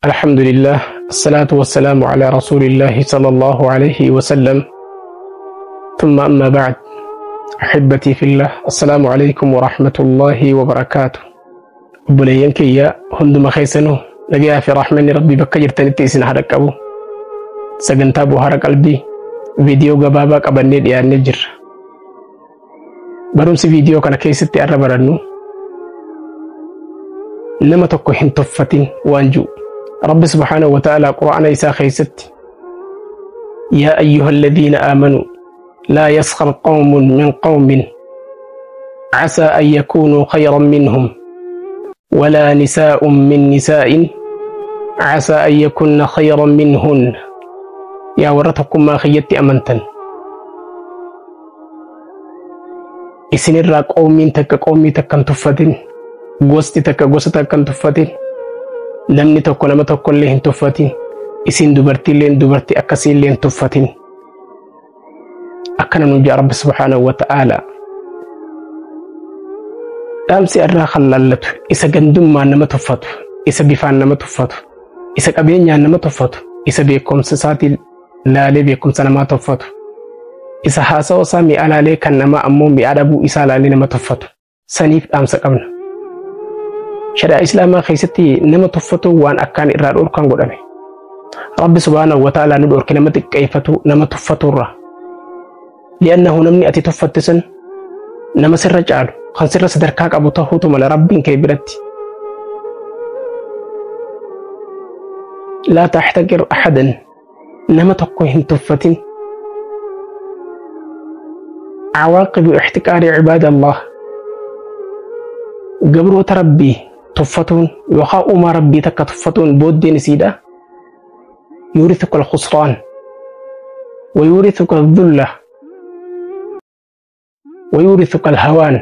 الحمد لله الصلاة والسلام على رسول الله صلى الله عليه وسلم ثم أما بعد أحبتي في الله السلام عليكم ورحمة الله وبركاته. Obboleeyyan kiyya hunduma keessanuu nagayaa fi rahmanni rabbii bakka jirtanitti isin haa dhaqqabu. Sagantaa Buhaara Qalbii viidiyoo gabaabaa qabannee dhiyaannee jirra. Barumsi viidiyoo kana keessatti arra barannu nama tokko hin tuffatin waan ji'u. Rabbi subhaanahu wa ta'ala qura'aana isaa keessatti yaa ayyuha alladhiina aamanuu laa yaskhar qawmun min qawmin casaa an yakuunuu khayran minhum ولا نساء من نساء عسى أن يكن خيرا منهن. يا ورتكم ما خيتي أمنتن isin irraa qoomiin takka qoomii takka hin tuffatin, gosti takka gosa takka hin tuffatin, namni tokko nama tokko illee hin tuffatin, isin dubartiillee dubartii akkasii illee hin tuffatin. Akkana nu jaa Rabbi subhaanahu wa ta'ala. Dhaamsi irraa kan laallatu isa gandummaan nama tuffatu, isa bifaan nama tuffatu, isa qabeenyaan nama tuffatu, isa beekumsa isaatiin laalee beekumsa namaa tuffatu, isa haasawa isaa mi'a laalee kan namaa ammoo mi'a dhabuu isaa laalee nama tuffatu saniif dhaamsa qabna. Shari'aa Islaamaa keessatti nama tuffatu waan akkaan irraa dhorkan godhame. Rabbi subhaanahu wa ta'ala nu dhorke nama xiqqeeffatu, nama tuffaturra. Li'annahu namni ati tuffatte sun nama sirra caalu kan sirra sadarkaa qabu ta'uutu mala Rabbiin kee biratti. Laa taxtaqir ahadan, nama tokko hin tuffatin. Cawaaqibu ixtiqaari cibaada Allah, gabroota Rabbii tuffatuun yookaan uumaa Rabbii takka tuffatuun booddeen isiidha. يورثك الخسران ويورثك الذلة ويورثك الهوان.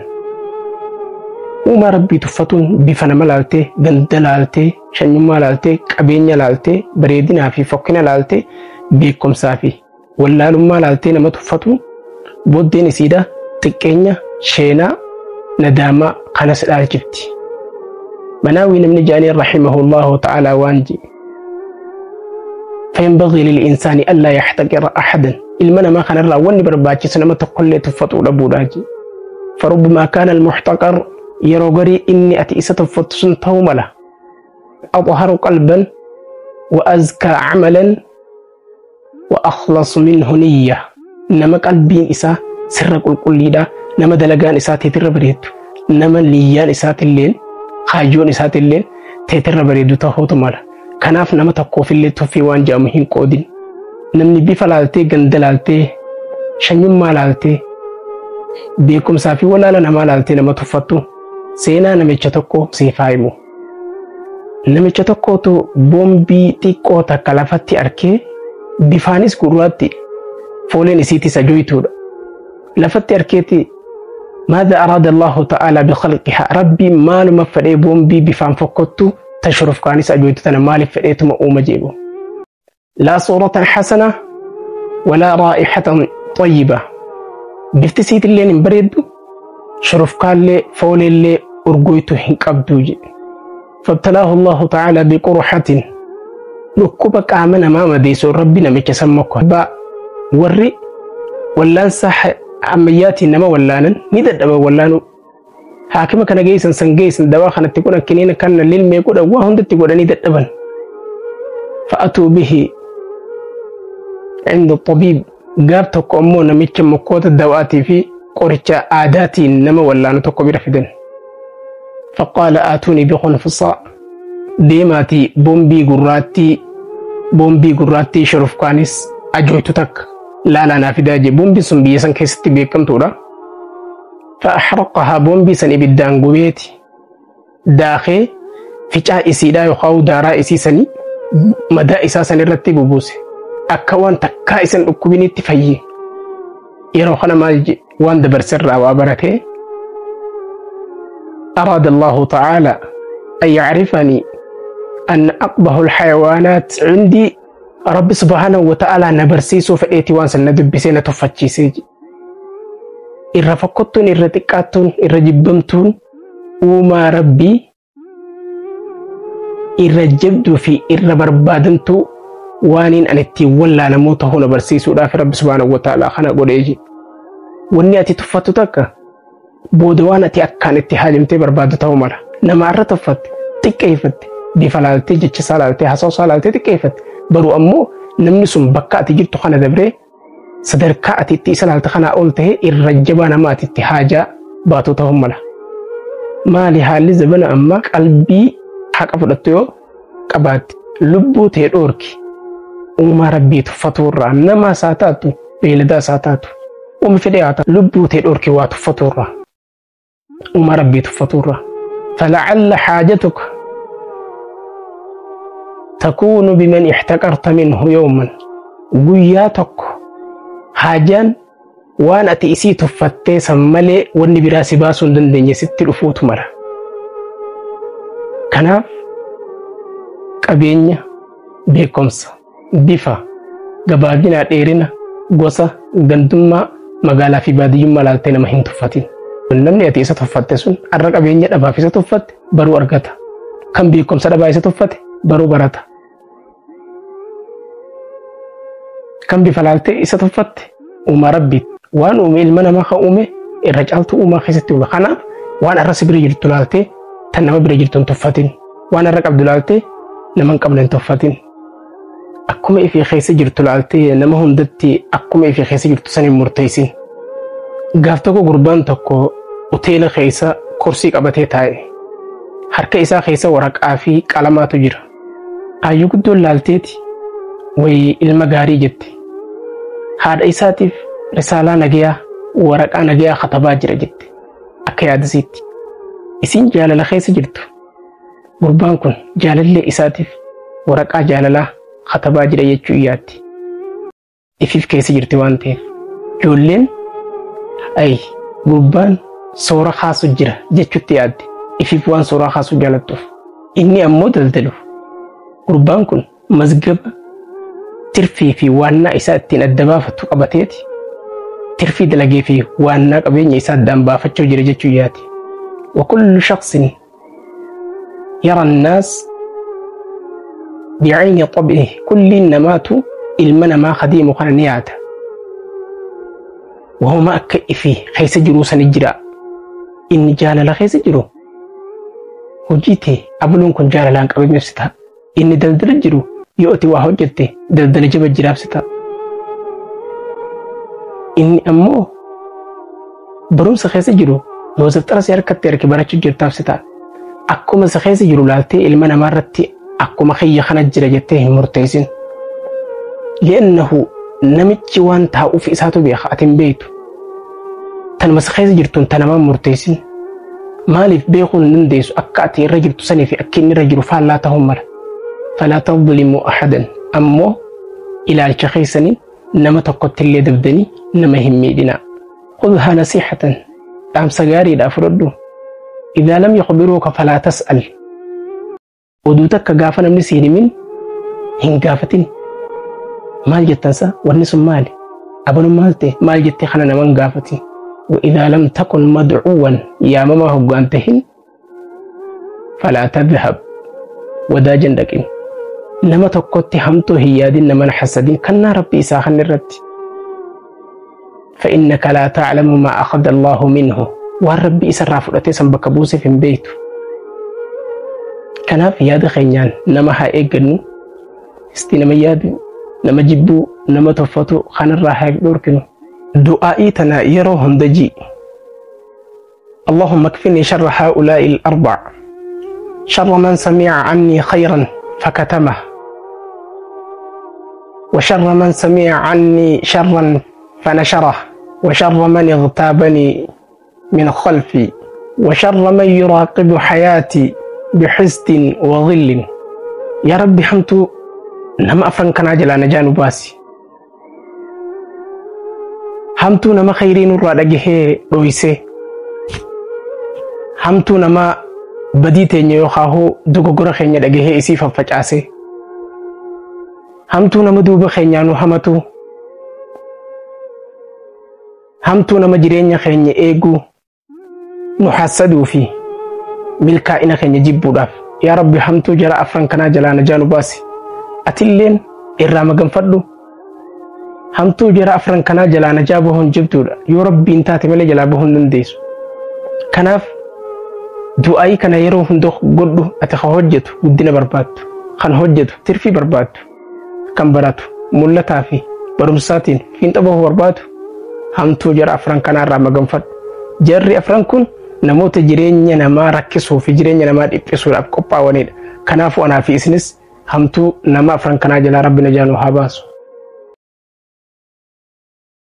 Uumaa Rabbii tuffatuun bifa nama laaltee, ganda laaltee, shanyummaa laaltee, qabeenya laaltee, bareedinaa fi fokkina laaltee, beekumsaa fi wallaalummaa laaltee nama tuffatuun booddeen isiidha xiqqeenya, sheenaa, nadaamaa kanas dhaalchifti. Manaawii namni jaanii rahimahullahu ta'ala waan jedhe: فينبغي للإنسان ألا يحتقر أحدا. Ilma namaa kanarraa wanni barbaachisu nama tokkollee tuffatuu dhabuudha. فربما كان المحتقر, yeroo garii inni ati isa tuffattu sun ta'uu mala, أطهر قلبا وأزكى عملا وأخلص منه نية, nama qalbiin isaa sirra qulqulliidha, nama dalagaan isaa teetirra bareeddu, nama niyyaan isaatilleen kaayyoon isaatilleen teetirra bareeddu ta'uutu mala. Kanaaf nama tokkoofillee tuffii waan jedhamu hin qoodin. Namni bifa laaltee, ganda laaltee, shanyummaa laaltee, beekumsaa fi walaala namaa laaltee nama tuffattu, seenaa namicha tokko siif haa himu. Namicha tokkotu boombii xiqqoo takka lafatti arkee, bifaanis gurraatti, fooleen isiitis ajoytuudha. Lafatti arkeeti, ماذا أراد الله تعالى بخلقها؟ Rabbi maaluma fedhee boombii bifaan fokkottu tashurufkaanis ajoytu tana maaliif fedheetuma uuma jeebu? لا صورة حسنة ولا رائحة طيبة. Bifti isiitilleen hin bareeddu, shurufkaallee fooleellee urgoytu hin qabdu jedhe. فابتلاه الله تعالى بقرحة, dhukkuba qaama namaa madeessu Rabbi namicha san mokko. Warri wallaansa ammayyaatiin nama wallaanan ni dadhaban wallaanuu. Haakima kana geessan, san geessan, dawaa kanatti godhan, kiniina kana lilmee godhan, waa hundatti godhanii dadhaban. فأتوا به عند الطبيب. Gaaf tokko ammoo namicha mukkoota dawaatii fi qoricha aadaatiin nama wallaanu tokko bira fidan. فقال آتوني بخنفصاء, deemaatii boombii gurraattii, boombii gurraattii shurufkaanis ajooytu takka laalaa naa fidaa jee. Boombiin sun biyya san keessatti beekamtuudha. فأحرقها, boombii san ibiddaan gubeeti daakee ficaa isiidhaa yookaan daaraa isii sanii madaa isaa san irratti bubuuse. Akka waan takkaa isan dhukkubinitti fayye. Yeroo kana maal jedhe? Waan dabarsirraa waa baratee, أراد الله تعالى أن يعرفني أن أقبح الحيوانات عندي. Rabbi subhaanahu wa ta'ala na barsiisuu fedheeti waan san na dubbisee na tuffachiisee. Irra fokkottuun, irra xiqqaattuun, irra jibbamtuun uumaa Rabbii Irra jabduu fi irra barbaadamtuu waaniin ani ittiin wallaalamoo ta'uu na barsiisuudhaaf Rabbi subhaanahu wa ta'aalaa kana godhee jira. Wanni ati tuffattu takka booda waan ati akkaan itti haajamtee barbaaddu ta'uu mala. Nama irra tuffatte, xiqqeeffatte, bifa laaltee, jecha isaa laaltee, haasawaa isaa laaltee xiqqeeffatte. Baruu ammoo namni sun bakka ati jirtu kana dabree sadarkaa ati itti isa laalte kanaa ol ta'ee irra jabaa nama ati itti haajaa baatu ta'uu mala. Maali haalli zabana ammaa qalbii haqa fudhattu yoo qabaatte lubbuu ta'e dhoorki. Uumaa Rabbii tuffatuu irraa nama isaa taatu beeyladaa isaa taatu uumi fedhee haa taatu lubbuu ta'e dhoorki waa tuffatuu irraa. Uumaa Rabbii tuffatuu irraa. فلعل حاجتك تكون بمن احتقرت منه يوما. Guyyaa tokko haajaan waan ati isii tuffattee san malee wanni biraa si baasuu hin dandeenye sitti dhufuutu mala. Kanaaf qabeenya, beekumsa, bifa, gabaabinaa dheerina, gosa, gandummaa, magaalaa fi baadiyyummaa laaltee nama hin tuffatin. Namni ati isa tuffatte sun har'a qabeenya dhabaaf isa tuffatte baruu argata. Kan beekumsa dhabaa isa tuffate baruu barata. Kan bifa laaltee isa tuffatte uumaa Rabbii waan uume ilma namaa kan uume irra caaltuu uumaa keessatti uume. Kanaaf waan har'a si bira jirtu laaltee tan nama bira jirtu hin tuffatin. Waan har'a qabdu laaltee nama hin qabne hin tuffatin. Akkuma ifii keessa jirtu laaltee nama hundatti akkuma ifii keessa jirtu san hin murteessin. Gaaf tokko gurbaan tokko hoteela keessa kursii qabatee taa'e. Harka isaa keessa waraqaa fi qalamaatu jira. Hayyuu guddoon laalteeti wayi ilma gaarii jette. Haadha isaatiif risaalaa nagayaa waraqaa nagayaa katabaa jira jette. Akka yaadasiitti. Isin jaalala keessa jirtu. Gurbaan kun jaalallee isaatiif waraqaa jaalalaa katabaa jira jechuu yaaddi. Ifiif keessa jirti waan ta'eef. Ijoolleen ay gurbaan soora kaasu jira jechuutti yaaddi. Ifiif waan suuraa kaasuu jaalattuuf. Inni ammoo daldalu. Gurbaan kun mazgaba tirfii fi waannaa isaa ittiin adda baafatu qabateeti. Tirfii dalagee fi waannaa qabeenya isaa addaan baafachuu jira jechuu yaati. وكل شخص يرى الناس بعين طبعه. كل نمات ilma namaa khadiimu kana ni yaada. Wahuma akka ifii keessa jiruu sani jira. Inni jaalala keessa jiru hojii ta'e abaluun kun jaalalaan qabame ibsita. Inni daldala jiru yoo ati waa hojjette daldala jaba jiraabsita. Inni ammoo barumsa keessa jiru yoo zaftara si harkatti erge barachuu jirtaabsita. Akkuma isa keessa jiru laaltee ilma namaa irratti akkuma kiyya kana jira jettee hin murteessin. Li'annahu namichi waan taa'uuf isaatu beeka ati hin beektu. Tanuma isa keessa jirtuun tanamaan murteessin. Maaliif beekuu hin dandeessu akka ati irra jirtu sanii fi akka inni irra jiru faallaa ta'uu mala. Falaa tadlimuu ahadan ammoo ilaalcha keessaniin nama tokkotti illee dabdanii nama hin miidhinaa. Khudhaa nasiihatan dhaamsa gaariidhaa fudhadhu. Idaa lam yukhbiruuka falaa tas'al. Oduu takka gaafa namni si hin himin hin gaafatin. Maal jettansa wanni sun maali? Abaluun maal ta'e maal jettee kana nama hin gaafatin. وإذا لم تكن مدعوا يا ماما هقانتهن فلا تذهب ودا جندك نما تقوتي همتو هيادين نما حسدين كنا ربي إساخن الرد فإنك لا تعلم ما أخذ الله منه والربي إسا رافضتي سنبك بوسي في بيته. كان في ياد خينيان نما ها إيقنو استي نما يادو نما جبو نما تفتو خان الراحة دوركنو. دعائي تنا يرو هندجي. اللهم اكفني شر هؤلاء الأربع. شر من سمع عني خيرا فكتمه، وشر من سمع عني شرا فنشره، وشر من اغتابني من خلفي، وشر من يراقب حياتي بحسد وظل. يا ربي حمت نما أفرن كان عجلا نجان باسي. Hamtuu nama khayrii nurraa dhagahee dhoysee, hamtuu nama badii teenya yookaan dogoggora keenya dhagahee isii faffacaasee, hamtuu nama duuba keenyaa nu hamatu, hamtuu nama jireenya keenya eeguu nu hassaduu fi milkaa'ina keenya jibbuudhaaf Yaa Rabbi, hamtuu jara afran kanaa jalaa najaa nu baasi. Atilleen irraa maganfadhu. Hamtuu jara afran kanaa jalaa najaa bahuun jabduudha. Yoo Rabbiin taate malee jalaa bahuu hin dandeessu. Kanaaf du'aayii kana yeroo hunda godhu. Ati kan hojjetu guddina barbaaddu, kan hojjetu tirfii barbaaddu, kan baratu mul'ataa fi barumsaatiin fiinxa bahuu barbaadu, hamtuu jara afran kanaarraa maganfadhu. Jarri afran kun namoota jireenya namaa rakkisuu fi jireenya namaa dhiphisuudhaaf qophaa'anidha. Kanaafuu anaa fi isinis hamtuu nama afran kanaa jalaa Rabbi najaa nu haa baasu.